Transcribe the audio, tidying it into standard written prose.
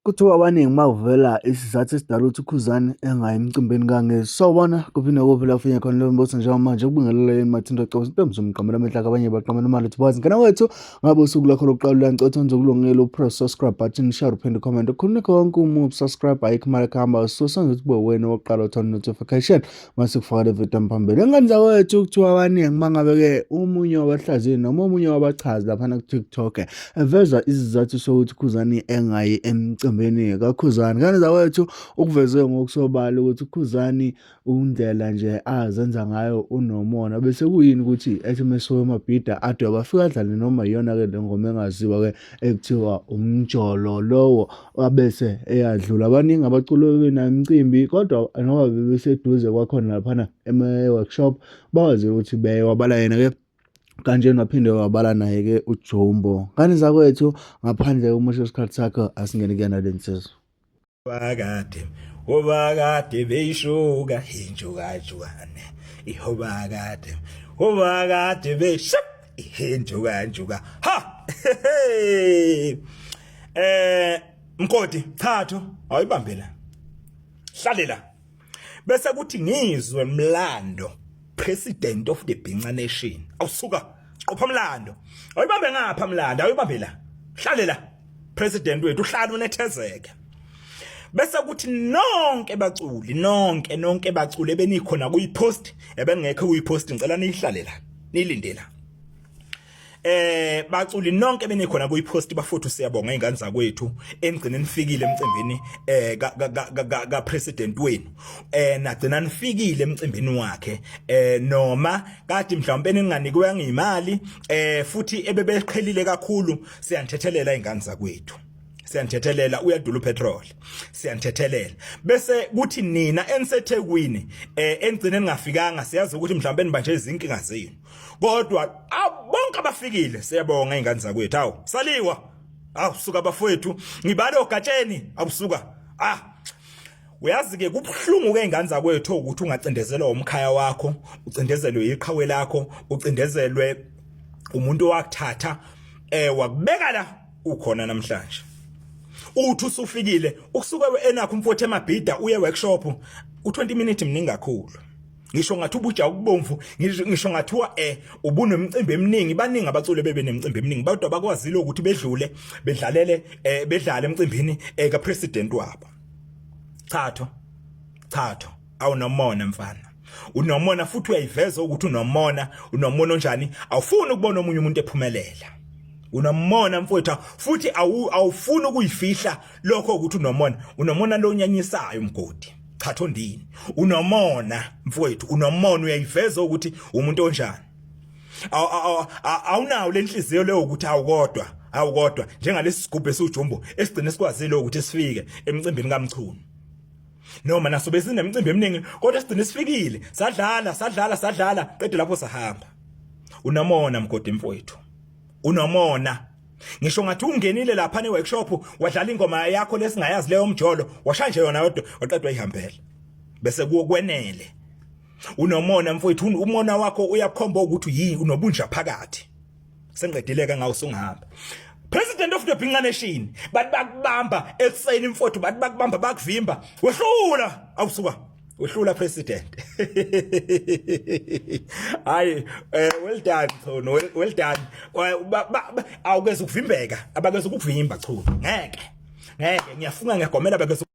Kuthiwa abaningi makuvela isizathu esidala ukuthi uKhuzani engayi emcimbini kaNgizwe. Sawubona kuphi nakuphi la ufinye khona lo mbuso njengamanje ukubingelela yini Mathinto Cobo Intombi zomqamela amehla abanye baqamela imali uthi bazi ngena wethu ngabe usuku lwakho lokuqala uyancotha ngizokulungela upress subscribe button share uphinde comment ukhululeke wonke uma subscribe ayikho imali ekuhamba so senze ukuthi kube wena wokuqala uthola notification mase kufaka le video phambili ingane zakwethu kuthiwa abaningi mangabe-ke omunye wabahlaziyi noma omunye wabachazi laphana ku-tiktok eveza isizathu sokuthi Khuzani engayi emcimbini kaKhuzani ngane zakwethu ukuveze ngokusobala ukuthi uKhuzani undlela nje azenza ngayo unomona bese kuyini ukuthi ethi mesuke emabhida adweba afike adlale noma iyona-ke le ngoma engaziwa-ke ekuthiwa umjolo lowo wabese eyadlula. Baningi abaculi bebenayo imicimbi kodwa ngoba bebeseduze kwakhona laphana ema-workshop bakwazi ukuthi bewabala yena-ke kanjena waphinde wabala naye-ke uJumbo. Ngane zakwethu ngaphandle kokumosha isikhathi sakho asingene kuyona le nsizwa. Bakade obakade beyishuka injukajukane ihobakade obakade beshuka injukanjuka ha eh mkoti chatho awuyibambe la hlale la bese kuthi ngizwe mlando president of the Binca nation awusuka qopha mlando awuyibambe ngapha mlando awuyibambe la hlale la president wethu uhlala unethezeke bese kuthi nonke baculi nonke nonke baculi ebenikhona kuyipost ebengekho kuyipost ngicela niyihlale la nilinde la eh baculi nonke benikhona kuyipost bafuthu siyabonga izingane zakwethu engcine nifikile emcimbini eh ka ka ka president wenu eh nagcina nifikile emcimbini wakhe eh noma kade mhlawumbe ninganikiwe ngimali eh futhi ebebeqhelile kakhulu siyanthethelela izingane zakwethu siyanthethelela uyadula upetrol siyanthethelela bese kuthi nina eniseThekwini eh engcine ningafikanga siyazi ukuthi mhlawumbe nibanje izinkinga zenu kodwa bonke abafikile siyabonga izingane zakwethu hawu saliwa awu suka bafowethu ngibale ogatsheni awusuka ah uyazi ke kubuhlungu ke ingane zakwethu ukuthi ungacindezelwa umkhaya wakho ucindezelwe iqhawe lakho ucindezelwe umuntu owakuthatha eh wakubeka la ukhona namhlanje uthi usufikile ukusuka enakho umfowethu emabhida uye workshop u20 minutes mningi kakhulu ngisho ngathi ubuja ukubomvu ngisho ngathiwa eh ubunemicimbi eminingi baningi abaculi bebe nemicimbi eminingi kodwa bakwazile ukuthi bedlule bedlalele eh bedlale emcimbini eh ka president wabo chatho chatho awunomona mfana unomona futhi uyayiveza ukuthi unomona unomona onjani awufuni ukubona omunye umuntu ephumelela unomona mfowethu futhi awufuni ukuyifihla lokho ukuthi unomona unomona lonyanyisayo umgodi chathondini unomona mfowethu unomona uyayiveza ukuthi umuntu onjani awunawo lenhliziyo leyo ukuthi awukodwa awukodwa njengalesi sigubhu esiwujumbo esigcine sikwazile ukuthi sifike emcimbini kaMchunu noma naso besinemicimbi eminingi kodwa sigcine sifikile sadlala sadlala sadlala qede lapho sahamba unomona mgodi mfowethu unomona ngisho ngathi ungenile lapha ne workshop wadlala ingoma yakho lesingayazi leyo mjolo washaya nje yona yodwa waqedwa ihambela bese kuwo kwenele unomona mfowethu umona wakho uyakhomba ukuthi yini unobunja phakathi sengiqedile ke ngawo sungihamba President of the Binga Nation bathi bakubamba ekuseni mfowethu bathi bakubamba bakuvimba wehlula awusuka wehlula president hayi eh, well done Chono well done awukeze ukuvimbeka abakeze ukuvimba Chono ngeke ngeke ngiyafunga ngiyagomela bakeze